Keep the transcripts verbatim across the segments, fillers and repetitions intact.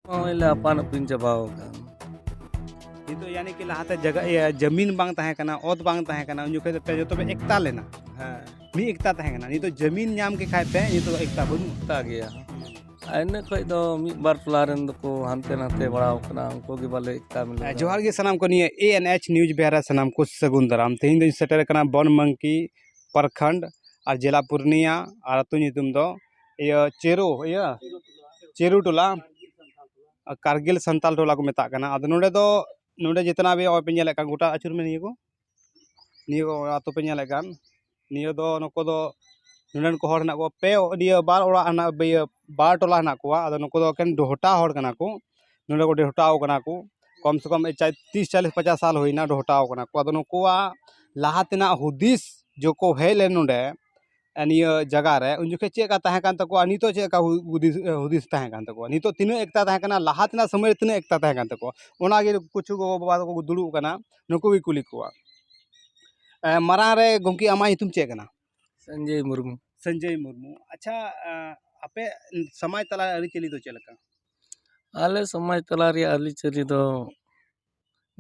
ᱱᱚᱜᱼᱚᱭ ᱞᱮ ᱟᱯᱟᱱ ᱟᱹᱯᱤᱱ ᱪᱟᱵᱟᱣ ᱟᱠᱟᱱ᱾ ᱱᱤᱛᱚᱜ ᱭᱟᱱᱤ ᱠᱤ ᱞᱟᱦᱟᱛᱮ ᱡᱟᱭᱜᱟ, ᱤᱭᱟᱹ, ᱡᱟᱢᱤᱱ ᱵᱟᱝ ᱛᱟᱦᱮᱸ ᱠᱟᱱᱟ, ᱚᱛ ᱵᱟᱝ ᱛᱟᱦᱮᱸ ᱠᱟᱱᱟ, ᱩᱱ ᱡᱚᱠᱷᱚᱡ ᱫᱚ ᱯᱮ ᱡᱚᱛᱚ ᱯᱮ ᱮᱠᱛᱟ ᱞᱮᱱᱟ᱾ ᱦᱮᱸ᱾ ᱢᱤᱫ ᱮᱠᱛᱟ ᱛᱟᱦᱮᱸ ᱠᱟᱱᱟ, ᱱᱤᱛᱚᱜ ᱡᱟᱢᱤᱱ ᱧᱟᱢ ᱠᱮ ᱠᱷᱟᱡ ᱯᱮ, ᱱᱤᱛᱚᱜ ᱮᱠᱛᱟ ᱵᱟᱹᱱᱩᱜ᱾ ᱮᱠᱛᱟ ᱜᱮᱭᱟ᱾ ᱟᱨ ᱤᱱᱟᱹ ᱠᱷᱚᱡ ᱫᱚ ᱢᱤᱫ ᱵᱟᱨ ᱴᱚᱞᱟ ᱨᱮᱱ ᱫᱚᱠᱚ ᱦᱟᱱᱛᱮ ᱱᱟᱛᱮ ᱵᱟᱲᱟᱣ ᱠᱟᱱᱟ, ᱩᱱᱠᱩ ᱜᱮ ᱵᱟᱞᱮ ᱮᱠᱛᱟ ᱢᱤᱞᱟᱹᱣ ᱫᱟᱲᱮᱭᱟᱜ᱾ ᱡᱚᱦᱟᱨ ᱜᱮ ᱥᱟᱱᱟᱢ ᱠᱚ, ᱱᱤᱭᱟᱹ A N H News ᱵᱮᱦᱟᱨᱟ ᱥᱟᱱᱟᱢ ᱠᱚ ᱥᱟᱹᱜᱩᱱ ᱫᱟᱨᱟᱢ᱾ ᱛᱮᱦᱮᱧ ᱫᱚᱧ ᱥᱮᱴᱮᱨ ᱟᱠᱟᱱᱟ ᱵᱚᱱᱢᱟᱝᱠᱤ ᱯᱨᱚᱠᱷᱚᱸᱰ ᱟᱨ ᱡᱮᱞᱟ ᱯᱩᱨᱱᱤᱭᱟ ᱟᱨ ᱟᱹᱛᱩ ᱧᱩᱛᱩᱢ ᱫᱚ ᱤᱭᱟᱹ ᱪᱮᱨᱩ, ᱤᱭᱟᱹ ᱪᱮᱨᱩ ᱴᱚᱞᱟ, ᱠᱟᱨᱜᱤᱞ ᱥᱟᱱᱛᱟᱞ ᱴᱚᱞᱟ ᱠᱚ ᱢᱮᱛᱟᱜ ᱠᱟᱱᱟ᱾ ᱟᱫᱚ ᱱᱚᱰᱮ ᱫᱚ, ᱱᱚᱰᱮ ᱡᱮᱛᱱᱟ ᱟᱯᱮ ᱯᱮ ᱧᱮᱞᱮᱫ ᱠᱟᱱ, ᱜᱚᱴᱟ ᱟᱹᱪᱩᱨ ᱢᱮ ᱱᱤᱭᱟᱹ ᱠᱚ, ᱱᱤᱭᱟᱹ ᱠᱚ ᱟᱹᱛᱩ ᱯᱮ ᱧᱮᱞᱮᱫ ᱠᱟᱱ, ᱱᱤᱭᱟᱹ ᱫᱚ, ᱱᱩᱠᱩ ᱫᱚ ᱱᱚᱰᱮᱱ ᱠᱚ ᱦᱚᱲ ᱦᱮᱱᱟᱜ ᱠᱚᱣᱟ, ᱯᱮ, ᱱᱤᱭᱟᱹ ᱵᱟᱨ ᱚᱲᱟᱜ ᱦᱮᱱᱟᱜ, ᱤᱭᱟᱹ, ᱵᱟᱨ ᱴᱚᱞᱟ ᱦᱮᱱᱟᱜ ᱠᱚᱣᱟ᱾ ᱟᱫᱚ ᱱᱩᱠᱩ ᱫᱚ ᱮᱠᱮᱱ ᱰᱚᱦᱴᱟ ᱦᱚᱲ ᱠᱟᱱᱟ ᱠᱚ, ᱱᱚᱰᱮ ᱠᱚ ᱰᱚᱦᱴᱟᱣ ᱠᱟᱱᱟ ᱠᱚ᱾ ᱠᱚᱢ ᱥᱮ ᱠᱚᱢ ᱪᱟᱨ, ᱛᱤᱥ, ᱪᱟᱞᱤᱥ, ᱯᱚᱪᱟᱥ ᱥᱟᱞ ᱦᱩᱭᱱᱟ ᱰᱚᱦᱴᱟᱣ ᱠᱟᱱᱟ ᱠᱚ᱾ ᱟᱫᱚ ᱱᱩᱠᱩᱣᱟᱜ ᱞᱟᱦᱟ ᱛᱮᱱᱟᱜ ᱦᱩᱫᱤᱥ ᱡᱚᱠᱚ ᱦᱮᱡ ᱞᱮᱱ ᱱᱚᱰᱮ, ᱱᱤᱭᱟᱹ ᱡᱟᱭᱜᱟ ᱨᱮ, ᱩᱱ ᱡᱚᱠᱷᱮᱡ ᱪᱮᱫ ᱞᱮᱠᱟ ᱛᱟᱦᱮᱸ ᱠᱟᱱ ᱛᱟᱠᱚᱣᱟ, ᱱᱤᱛᱚᱜ ᱪᱮᱫ ᱞᱮᱠᱟ ᱦᱩ-, ᱦᱩᱫᱤᱥ, ᱦᱩᱫᱤᱥ ᱛᱟᱦᱮᱸ ᱠᱟᱱ ᱛᱟᱠᱚᱣᱟ? ᱱᱤᱛᱚᱜ ᱛᱤᱱᱟᱹᱜ ᱮᱠᱛᱟ ᱛᱟᱦᱮᱸ ᱠᱟᱱᱟ, ᱞᱟᱦᱟ ᱛᱮᱱᱟᱜ ᱥᱚᱢᱚᱭ ᱨᱮ ᱛᱤᱱᱟᱹᱜ ᱮᱠᱛᱟ ᱛᱟᱦᱮᱸ ᱠᱟᱱ ᱛᱟᱠᱚᱣᱟ? ᱚᱱᱟᱜᱮ ᱠᱤᱪᱷᱩ ᱜᱚᱜᱚ ᱵᱟᱵᱟ ᱛᱟᱠᱚ ᱠᱚ ᱫᱩᱲᱩᱵ ᱟᱠᱟᱱᱟ, ᱱᱩᱠᱩ ᱜᱮ ᱠᱩᱞᱤ ᱠᱚᱣᱟ᱾ ᱮ, ᱢᱟᱨᱟᱝ ᱨᱮ ᱜᱚᱢᱠᱮ, ᱟᱢᱟᱜ ᱧᱩᱛᱩᱢ ᱪᱮᱫ ᱠᱟᱱᱟ? ᱥᱚᱧᱡᱚᱭ ᱢᱩᱨᱢᱩ᱾ ᱥᱚᱧᱡᱚᱭ ᱢᱩᱨᱢᱩ᱾ ᱟᱪᱪᱷᱟ, ᱮ, ᱟᱯᱮ ᱥᱚᱢᱟᱡᱽ ᱛᱟᱞᱟ ᱟᱹᱨᱤᱪᱟᱹᱞᱤ ᱫᱚ ᱪᱮᱫ ᱞᱮᱠᱟ? ᱟᱞᱮ ᱥᱚᱢᱟᱡᱽ ᱛᱟᱞᱟ ᱨᱮᱭᱟᱜ ᱟᱹᱨᱤᱪᱟᱹᱞᱤ ᱫᱚ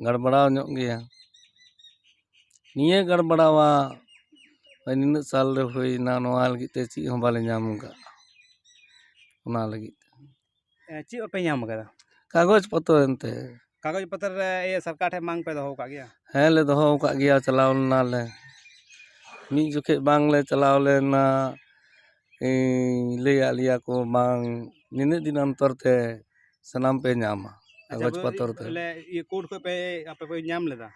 ᱜᱟᱲᱵᱟᱲᱟᱣ ᱧᱚᱜ ᱜᱮᱭᱟ᱾ ᱱᱤᱭᱟᱹ ᱜᱟᱲᱵᱟᱲᱟᱣᱟ ᱱᱤᱱᱟᱹᱜ ᱥᱟᱞ ᱨᱮ ᱦᱩᱭᱱᱟ, ᱱᱚᱣᱟ ᱞᱟᱹᱜᱤᱫ ᱛᱮ ᱪᱮᱫ ᱦᱚᱸ ᱵᱟᱞᱮ ᱧᱟᱢ ᱟᱠᱟᱫ᱾ ᱚᱱᱟ ᱞᱟᱹᱜᱤᱫ ᱛᱮ᱾ ᱮ, ᱪᱮᱫ ᱵᱟᱯᱮ ᱧᱟᱢ ᱟᱠᱟᱫᱟ? ᱠᱟᱜᱚᱡᱽ ᱯᱚᱛᱚᱨ ᱮᱱᱛᱮ᱾ ᱠᱟᱜᱚᱡᱽ ᱯᱚᱛᱚᱨ ᱨᱮ, ᱤᱭᱟᱹ, ᱥᱚᱨᱠᱟᱨ ᱴᱷᱮᱱ ᱵᱟᱝ ᱯᱮ ᱫᱚᱦᱚ ᱟᱠᱟᱫ ᱜᱮᱭᱟ? ᱦᱮᱸ, ᱞᱮ ᱫᱚᱦᱚ ᱟᱠᱟᱫ ᱜᱮᱭᱟ, ᱪᱟᱞᱟᱣ ᱞᱮᱱᱟᱞᱮ᱾ ᱢᱤᱫ ᱡᱚᱠᱷᱮᱡ ᱵᱟᱝᱞᱮ ᱪᱟᱞᱟᱣ ᱞᱮᱱᱟ, ᱤᱧ ᱞᱟᱹᱭᱟᱫ ᱞᱮᱭᱟ ᱠᱚ, "ᱵᱟᱝ, ᱱᱤᱱᱟᱹᱜ ᱫᱤᱱ ᱚᱱᱛᱚᱨ ᱛᱮ ᱥᱟᱱᱟᱢ ᱯᱮ ᱧᱟᱢᱟ ᱟᱪᱪᱷᱟ, ᱠᱟᱜᱚᱡᱽ ᱵᱚ-, ᱯᱚᱛᱚᱨ ᱛᱮ᱾" ᱵᱚᱞᱮ, ᱤᱭᱟᱹ, ᱠᱳᱨᱴ ᱠᱷᱚᱡ ᱯᱮ, ᱟᱯᱮ ᱯᱮ ᱧᱟᱢ ᱞᱮᱫᱟ?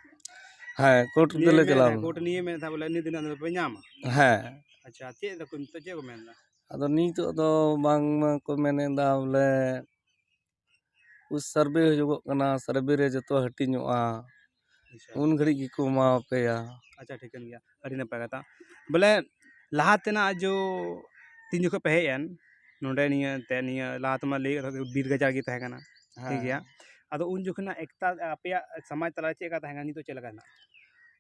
ᱦᱮᱸ, ᱠᱳᱨᱴ ᱱᱤᱭᱟᱹ ᱫᱚᱞᱮ ᱢᱮᱱ ᱪᱟᱞᱟᱣ ᱮᱫᱟ, ᱞᱮᱱᱟ᱾ ᱠᱳᱨᱴ ᱱᱤᱭᱟᱹ ᱢᱮᱱ ᱮᱫᱟ ᱵᱚᱞᱮ, ᱤᱱᱟᱹᱜ ᱫᱤᱱ ᱟᱫᱚ ᱯᱮ ᱧᱟᱢᱟ? ᱦᱮᱸ᱾ ᱟᱪᱪᱷᱟ, ᱪᱮᱫ ᱫᱚᱠᱚ ᱱᱤᱛᱚᱜ ᱪᱮᱫ ᱠᱚ ᱢᱮᱱ ᱮᱫᱟ? ᱟᱫᱚ ᱱᱤᱛᱚᱜ ᱫᱚ ᱵᱟᱝᱢᱟ ᱠᱚ ᱢᱮᱱ ᱮᱫᱟ ᱵᱚᱞᱮ, ᱩᱥ ᱥᱟᱨᱵᱷᱮ ᱦᱩᱭᱩᱜᱚᱜ ᱠᱟᱱᱟ, ᱥᱟᱨᱵᱷᱮ ᱨᱮ ᱡᱚᱛᱚ ᱦᱟᱹᱴᱤᱧᱚᱜᱼᱟ, ᱟᱪᱪᱷᱟ᱾ ᱩᱱ ᱜᱷᱟᱹᱲᱤᱡ ᱜᱮᱠᱚ ᱮᱢᱟ ᱯᱮᱭᱟ᱾ ᱟᱪᱪᱷᱟ, ᱴᱷᱤᱠᱟᱹᱱ ᱜᱮᱭᱟ, ᱟᱹᱰᱤ ᱱᱟᱯᱟᱭ ᱠᱟᱛᱷᱟ᱾ ᱵᱚᱞᱮ, ᱞᱟᱦᱟ ᱛᱮᱱᱟᱜ ᱡᱚ ᱛᱤᱱ ᱡᱚᱠᱷᱚᱱ ᱯᱮ ᱦᱮᱡ ᱮᱱ ᱱᱚᱰᱮ, ᱱᱤᱭᱟᱹ ᱮᱱᱛᱮ, ᱱᱤᱭᱟᱹ ᱞᱟᱦᱟ ᱛᱮᱢᱟ ᱞᱟᱹᱭ ᱠᱟᱫᱟ ᱵᱤᱨ ᱜᱟᱡᱟᱲ ᱜᱮ ᱛᱟᱦᱮᱸ ᱠᱟᱱᱟ, ᱴᱷᱤᱠ ᱦᱮᱸ᱾ ᱜᱮᱭᱟ? ᱟᱫᱚ ᱩᱱ ᱡᱚᱠᱷᱚᱱᱟᱜ ᱮᱠᱛᱟ ᱟᱯᱮᱭᱟᱜ ᱥᱚᱢᱟᱡᱽ ᱛᱟᱞᱟ ᱨᱮ ᱪᱮᱫ ᱞᱮᱠᱟ ᱛᱟᱦᱮᱸ ᱠᱟᱱᱟ, ᱱᱤᱛᱚᱜ ᱪᱮᱫ ᱞᱮᱠᱟ ᱦᱮᱱᱟᱜᱼᱟ?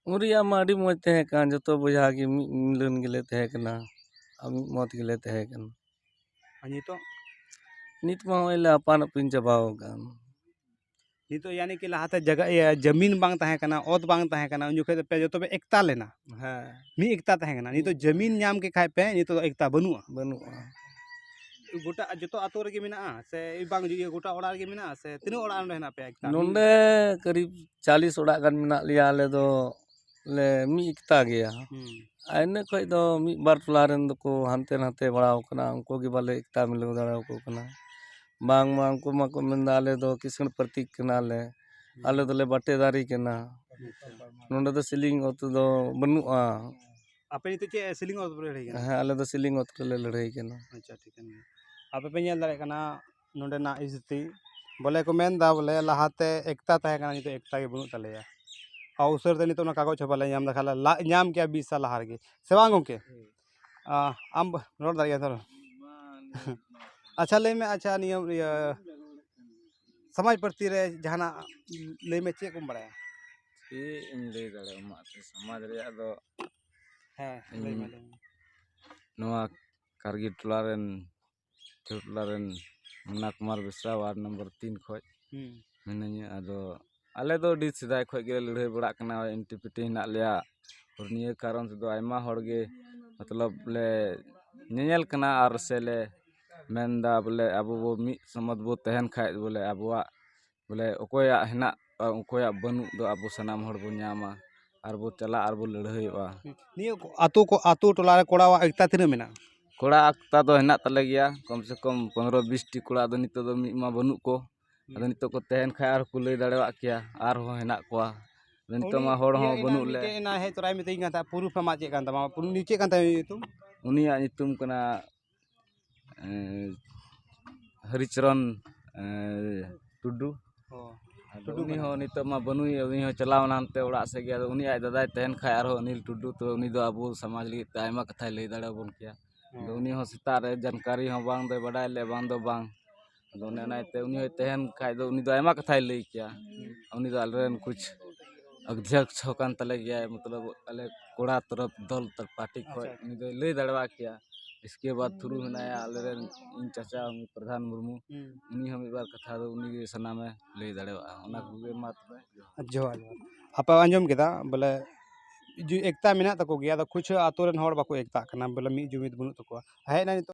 ᱩᱱ ᱨᱮᱭᱟᱜ ᱢᱟ ᱟᱹᱰᱤ ᱢᱚᱡᱽ ᱛᱟᱦᱮᱸ ᱠᱟᱱ, ᱡᱚᱛᱚ ᱵᱚᱭᱦᱟ ᱜᱮ ᱢᱤᱫ ᱢᱤᱞᱚᱱ ᱜᱮᱞᱮ ᱛᱟᱦᱮᱸ ᱠᱟᱱᱟ ᱟᱨ ᱢᱤᱫ ᱢᱚᱛ ᱜᱮᱞᱮ ᱛᱟᱦᱮᱸ ᱠᱟᱱᱟ᱾ ᱟᱨ ᱱᱤᱛᱚᱜ? ᱱᱤᱛ ᱢᱟ ᱱᱚᱜᱼᱚᱭ ᱞᱮ ᱟᱯᱟᱱ ᱟᱹᱯᱤᱱ ᱪᱟᱵᱟᱣ ᱟᱠᱟᱱ᱾ ᱱᱤᱛᱚᱜ ᱭᱟᱱᱤ ᱠᱤ ᱞᱟᱦᱟᱛᱮ ᱡᱟᱭᱜᱟ, ᱤᱭᱟᱹ, ᱡᱟᱢᱤᱱ ᱵᱟᱝ ᱛᱟᱦᱮᱸ ᱠᱟᱱᱟ, ᱚᱛ ᱵᱟᱝ ᱛᱟᱦᱮᱸ ᱠᱟᱱᱟ, ᱩᱱ ᱡᱚᱠᱷᱚᱡ ᱫᱚ ᱯᱮ ᱡᱚᱛᱚ ᱯᱮ ᱮᱠᱛᱟ ᱞᱮᱱᱟ᱾ ᱦᱮᱸ᱾ ᱢᱤᱫ ᱮᱠᱛᱟ ᱛᱟᱦᱮᱸ ᱠᱟᱱᱟ, ᱱᱤᱛᱚᱜ ᱡᱟᱢᱤᱱ ᱧᱟᱢ ᱠᱮᱫ ᱠᱷᱟᱡ ᱯᱮ, ᱱᱤᱛᱚᱜ ᱫᱚ ᱮᱠᱛᱟ ᱵᱟᱹᱱᱩᱜᱼᱟ᱾ ᱵᱟᱹᱱᱩᱜᱼᱟ᱾ ᱜᱚᱴᱟ ᱡᱚᱛᱚ ᱟᱹᱛᱩ ᱨᱮᱜᱮ ᱢᱮᱱᱟᱜᱼᱟ ᱥᱮ ᱵᱟᱝ? ᱤᱭᱟᱹ, ᱜᱚᱴᱟ ᱚᱲᱟᱜ ᱨᱮᱜᱮ ᱢᱮᱱᱟᱜᱼᱟ ᱥᱮ ᱛᱤᱱᱟᱹᱜ ᱚᱲᱟᱜ ᱱᱚᱰᱮ ᱦᱮᱱᱟᱜ ᱯᱮᱭᱟ ᱮᱠᱛᱟ? ᱱᱚᱰᱮ ᱠᱟᱹᱨᱤᱵ ᱪᱟᱞᱤᱥ ᱚᱲᱟᱜ ᱜᱟᱱ ᱢᱮᱱᱟᱜ ᱞᱮᱭᱟ ᱟᱞᱮ ᱫᱚ᱾ ᱞᱮ ᱢᱤᱫ ᱮᱠᱛᱟ ᱜᱮᱭᱟ᱾ ᱦᱩᱸ᱾ ᱟᱨ ᱤᱱᱟᱹ ᱠᱷᱚᱡ ᱫᱚ ᱢᱤᱫ ᱵᱟᱨ ᱴᱚᱞᱟ ᱨᱮᱱ ᱫᱚᱠᱚ ᱦᱟᱱᱛᱮ ᱱᱟᱛᱮ ᱵᱟᱲᱟᱣ ᱠᱟᱱᱟ, ᱩᱱᱠᱩ ᱜᱮ ᱵᱟᱞᱮ ᱮᱠᱛᱟ ᱢᱤᱞᱟᱹᱣ ᱫᱟᱲᱮᱭᱟᱠᱚ ᱠᱟᱱᱟ᱾ ᱵᱟᱝᱢᱟ ᱩᱱᱠᱩ ᱢᱟᱠᱚ ᱢᱮᱱᱫᱟ, "ᱟᱞᱮ ᱫᱚ ᱠᱤᱥᱟᱹᱬ ᱯᱟᱹᱨᱛᱤᱠ ᱠᱟᱱᱟᱞᱮ, ᱟᱞᱮ ᱫᱚᱞᱮ ᱵᱟᱴᱮᱫᱟᱨᱤ ᱠᱟᱱᱟ, ᱟᱪᱪᱷᱟ᱾ ᱱᱚᱸᱰᱮ ᱫᱚ ᱥᱤᱞᱤᱝ ᱚᱛ ᱫᱚ ᱵᱟᱹᱱᱩᱜᱼᱟ᱾" ᱟᱯᱮ ᱱᱤᱛᱚᱜ ᱪᱮᱫ ᱥᱤᱞᱤᱝ ᱚᱛ ᱨᱮᱯᱮ ᱞᱟᱹᱲᱦᱟᱹᱭ ᱠᱟᱱᱟ? ᱦᱮᱸ, ᱟᱞᱮ ᱫᱚ ᱥᱤᱞᱤᱝ ᱚᱛ ᱨᱮᱞᱮ ᱞᱟᱹᱲᱦᱟᱹᱭ ᱠᱟᱱᱟ᱾ ᱟᱪᱪᱷᱟ, ᱴᱷᱤᱠᱟᱹᱱ ᱜᱮᱭᱟ᱾ ᱟᱯᱮ ᱯᱮ ᱧᱮᱞ ᱫᱟᱲᱮᱭᱟᱜ ᱠᱟᱱᱟ ᱱᱚᱸᱰᱮᱱᱟᱜ ᱥᱛᱷᱤᱛᱤ, ᱵᱚᱞᱮ ᱠᱚ ᱢᱮᱱᱫᱟ ᱵᱚᱞᱮ ᱞᱟᱦᱟᱛᱮ ᱮᱠᱛᱟ ᱛᱟᱦᱮᱸ ᱠᱟᱱᱟ, ᱱᱤᱛᱚᱜ ᱮᱠᱛᱟ ᱜᱮ ᱵᱟᱹᱱᱩᱜ ᱛᱟᱞᱮᱭᱟ᱾ ᱟᱨ ᱩᱥᱟᱹᱨᱟ ᱛᱮ ᱱᱤᱛᱚᱜ ᱚᱱᱟ ᱠᱟᱜᱚᱡᱽ ᱦᱚᱸ ᱵᱟᱞᱮ ᱧᱟᱢ ᱮᱫᱟ, ᱠᱷᱟᱡ ᱞᱮ ᱞᱟ-, ᱧᱟᱢ ᱠᱮᱭᱟ ᱵᱤᱥ ᱥᱟᱞ ᱞᱟᱦᱟ ᱨᱮᱜᱮ, ᱥᱮ ᱵᱟᱝ ᱜᱚᱢᱠᱮ? ᱦᱩᱸ᱾ ᱟ, ᱟᱢ ᱵ-, ᱨᱚᱲ ᱫᱟᱲᱮᱭᱟᱜ ᱜᱮᱭᱟ ᱛᱚ? ᱟᱪᱪᱷᱟ, ᱞᱟᱹᱭ ᱢᱮ, ᱟᱪᱪᱷᱟ, ᱱᱤᱭᱟᱹ, ᱤᱭᱟᱹ, ᱥᱚᱢᱟᱡᱽ ᱯᱨᱚᱛᱤ ᱨᱮ ᱡᱟᱦᱟᱱᱟᱜ ᱞᱟᱹᱭ ᱢᱮ, ᱪᱮᱫ ᱠᱚᱢ ᱵᱟᱲᱟᱭᱟ? ᱪᱮᱫ ᱤᱧ ᱞᱟᱹᱭ ᱫᱟᱲᱮᱭᱟᱜᱼᱟ, ᱢᱟ, ᱥᱚᱢᱟᱡᱽ ᱨᱮᱭᱟᱜ ᱫᱚ ᱦᱮᱸ, ᱞᱟᱹᱭ ᱤᱧ ᱢᱮ, ᱞᱟᱹᱭ ᱢᱮ᱾ ᱱᱚᱣᱟ ᱠᱟᱨᱜᱤᱞ ᱴᱚᱞᱟ ᱨᱮᱱ ᱴᱚᱞᱟ ᱨᱮᱱ ᱢᱩᱱᱱᱟ ᱠᱩᱢᱟᱨ ᱵᱮᱥᱨᱟ, ᱣᱟᱨᱰ ᱱᱚᱢᱵᱚᱨ ᱛᱤᱱ ᱠᱷᱚᱡ ᱦᱩᱸ᱾ ᱢᱤᱱᱟᱹᱧᱟ᱾ ᱟᱫᱚ ᱟᱞᱮ ᱫᱚ ᱟᱹᱰᱤ ᱥᱮᱫᱟᱭ ᱠᱷᱚᱡ ᱜᱮᱞᱮ ᱞᱟᱹᱲᱦᱟᱹᱭ ᱵᱟᱲᱟᱜ ᱠᱟᱱᱟ, ᱮᱱᱴᱤ ᱯᱤᱴᱤ ᱦᱮᱱᱟᱜ ᱞᱮᱭᱟ᱾ ᱟᱨ ᱱᱤᱭᱟᱹ ᱠᱟᱨᱚᱱ ᱛᱮᱫᱚ ᱟᱭᱢᱟ ᱦᱚᱲ ᱜᱮ, ᱢᱚᱛᱞᱚᱵ, ᱞᱮ ᱧᱮᱧᱮᱞ ᱠᱟᱱᱟ ᱟᱨ ᱥᱮ ᱞᱮ ᱢᱮᱱᱫᱟ ᱵᱚᱞᱮ ᱟᱵᱚ ᱵᱚ ᱢᱤᱫ ᱥᱚᱢᱚᱛ ᱵᱚ ᱛᱟᱦᱮᱱ ᱠᱷᱟᱡ ᱵᱚᱞᱮ ᱟᱵᱚᱣᱟᱜ ᱵᱚᱞᱮ ᱚᱠᱚᱭᱟᱜ ᱦᱮᱱᱟᱜ, ᱚᱠᱚᱭᱟᱜ ᱵᱟᱹᱱᱩᱜ ᱫᱚ ᱟᱵᱚ ᱥᱟᱱᱟᱢ ᱦᱚᱲ ᱵᱚᱱ ᱧᱟᱢᱟ ᱟᱨ ᱵᱚ ᱪᱟᱞᱟᱜ ᱟᱨ ᱵᱚ ᱞᱟᱹᱲᱦᱟᱹᱭᱚᱜᱼᱟ᱾ ᱱᱤᱭᱟᱹ ᱠᱚ ᱟᱛᱳ ᱠᱚ, ᱟᱛᱳ ᱴᱚᱞᱟ ᱨᱮ ᱠᱚᱲᱟᱣᱟᱜ ᱮᱠᱛᱟ ᱛᱤᱱᱟᱹᱜ ᱢᱮᱱᱟᱜᱼᱟ? ᱠᱚᱲᱟ ᱮᱠᱛᱟ ᱫᱚ ᱦᱮᱱᱟᱜ ᱛᱟᱞᱮ ᱜᱮᱭᱟ, ᱠᱚᱢ ᱥᱮ ᱠᱚᱢ ᱯᱚᱱᱨᱚ ᱵᱤᱥ ᱴᱤ ᱠᱚᱲᱟ ᱫᱚ ᱱᱤᱛᱚᱜ ᱫᱚ ᱢᱤᱫ ᱢᱟ ᱵᱟᱹᱱᱩᱜ ᱠᱚ᱾ ᱟᱫᱚ ᱱᱤᱛᱚᱜ ᱠᱚ ᱛᱟᱦᱮᱱ ᱠᱷᱟᱡ ᱟᱨ ᱠᱚ ᱞᱟᱹᱭ ᱫᱟᱲᱮᱭᱟᱜ ᱠᱮᱭᱟ, ᱟᱨᱦᱚᱸ ᱦᱮᱱᱟᱜ ᱠᱚᱣᱟ᱾ ᱟᱫᱚ ᱱᱤᱛᱚᱜ ᱩᱱᱤ ᱢᱟ ᱦᱚᱲ ᱤᱭᱟᱹ ᱦᱚᱸ ᱮᱱᱟᱱ ᱵᱟᱹᱱᱩᱜ ᱞᱮ᱾ ᱢᱤᱫᱴᱮᱡ ᱮᱱᱟᱱ ᱦᱮᱡ ᱛᱚᱨᱟᱭ ᱢᱤᱛᱟᱹᱧ ᱠᱟᱱ ᱛᱟᱦᱮᱸᱫ, ᱯᱩᱨᱩᱵ ᱟᱢᱟᱜ ᱪᱮᱫ ᱠᱟᱱ ᱛᱟᱢᱟ? ᱩᱱᱤ ᱪᱮᱫ ᱠᱟᱱ ᱛᱟᱭᱟ ᱧᱩᱛᱩᱢ? ᱩᱱᱤᱭᱟᱜ ᱧᱩᱛᱩᱢ ᱠᱟᱱᱟ ᱮᱸ, ᱦᱚᱨᱤᱪᱚᱨᱚᱱ, ᱮᱸ, ᱴᱩᱰᱩ᱾ ᱚ, ᱟᱫᱚ ᱴᱩᱰᱩ ᱩᱱᱤ ᱠᱟᱱᱟ᱾ ᱦᱚᱸ ᱱᱤᱛᱚᱜ ᱢᱟ ᱵᱟᱹᱱᱩᱭ, ᱩᱱᱤ ᱦᱚᱸ ᱪᱟᱞᱟᱣ ᱮᱱᱟ ᱦᱟᱱᱛᱮ ᱚᱲᱟᱜ ᱥᱮᱫ ᱜᱮ᱾ ᱟᱫᱚ ᱩᱱᱤ ᱟᱡ ᱫᱟᱫᱟᱭ ᱛᱟᱦᱮᱱ ᱠᱷᱟᱡ ᱟᱨᱦᱚᱸ ᱚᱱᱤᱞ ᱴᱩᱰᱩ, ᱛᱚ ᱩᱱᱤ ᱫᱚ ᱟᱵᱚ ᱥᱚᱢᱟᱡᱽ ᱞᱟᱹᱜᱤᱫ ᱛᱮ ᱟᱭᱢᱟ ᱠᱟᱛᱷᱟᱭ ᱞᱟᱹᱭ ᱫᱟᱲᱮᱭᱟᱵᱚᱱ ᱠᱮᱭᱟ᱾ ᱦᱮᱸ᱾ ᱟᱫᱚ ᱩᱱᱤ ᱦᱚᱸ ᱥᱮᱛᱟᱜ ᱨᱮ ᱡᱟᱱᱠᱟᱨᱤ ᱦᱚᱸ ᱵᱟᱝ ᱫᱚᱭ ᱵᱟᱰᱟᱭ ᱞᱮ, ᱵᱟᱝ ᱫᱚ ᱵᱟᱝ᱾ ᱟᱫᱚ ᱚᱱᱮ ᱚᱱᱟ ᱤᱭᱟᱹᱛᱮ ᱩᱱᱤ ᱦᱚᱸᱭ ᱛᱟᱦᱮᱱ ᱠᱷᱟᱡ ᱫᱚ ᱩᱱᱤ ᱫᱚ ᱟᱭᱢᱟ ᱠᱟᱛᱷᱟᱭ ᱞᱟᱹᱭ ᱠᱮᱭᱟ᱾ ᱩᱱᱤ ᱫᱚ ᱟᱞᱮᱨᱮᱱ ᱠᱩᱪ ᱚᱫᱷᱭᱚᱠᱥ ᱦᱚᱸ ᱠᱟᱱ ᱛᱟᱞᱮ ᱜᱮᱭᱟᱭ, ᱢᱚᱛᱞᱚᱵ ᱟᱞᱮ ᱠᱚᱲᱟ ᱛᱚᱨᱚᱯ ᱫᱚᱞ ᱛᱚᱨ-, ᱯᱟᱨᱴᱤ ᱠᱷᱚᱡ ᱟᱪᱪᱷᱟ, ᱟᱪᱪᱷᱟ᱾ ᱩᱱᱤ ᱫᱚᱭ ᱞᱟᱹᱭ ᱫᱟᱲᱮᱭᱟᱜ ᱠᱮᱭᱟ᱾ ᱤᱥᱠᱮ ᱵᱟᱫ ᱛᱷᱩᱨᱩ ᱢᱮᱱᱟᱭᱟ ᱟᱞᱮᱨᱮᱱ, ᱤᱧ ᱪᱟᱪᱟ ᱯᱨᱚᱫᱷᱟᱱ ᱢᱩᱨᱢᱩ, ᱦᱩᱸ᱾ ᱩᱱᱤ ᱦᱚᱸ ᱢᱤᱫ ᱵᱟᱨ ᱠᱟᱛᱷᱟ ᱫᱚ ᱩᱱᱤ ᱜᱮ ᱥᱟᱱᱟᱢᱮ ᱞᱟᱹᱭ ᱫᱟᱲᱮᱭᱟᱜᱼᱟ᱾ ᱚᱱᱟ ᱠᱚᱜᱮ ᱢᱟ ᱛᱚᱵᱮ᱾ ᱡᱚᱦᱟᱨ, ᱡᱚᱦᱟᱨ᱾ ᱟᱯᱮ ᱟᱸᱡᱚᱢ ᱠᱮᱫᱟ ᱵᱚᱞᱮ ᱡᱩ-, ᱮᱠᱛᱟ ᱢᱮᱱᱟᱜ ᱛᱟᱠᱚ ᱜᱮᱭᱟ, ᱟᱫᱚ ᱠᱩᱪᱷ ᱟᱛᱳ ᱨᱮᱱ ᱦᱚᱲ ᱵᱟᱠᱚ ᱮᱠᱛᱟᱜ ᱠᱟᱱᱟ, ᱵᱚᱞᱮ ᱢᱤᱫ ᱡᱩᱢᱤᱫ ᱵᱟᱹᱱᱩᱜ ᱛᱟᱠᱚᱣᱟ᱾ ᱦᱮᱡ ᱮᱱᱟ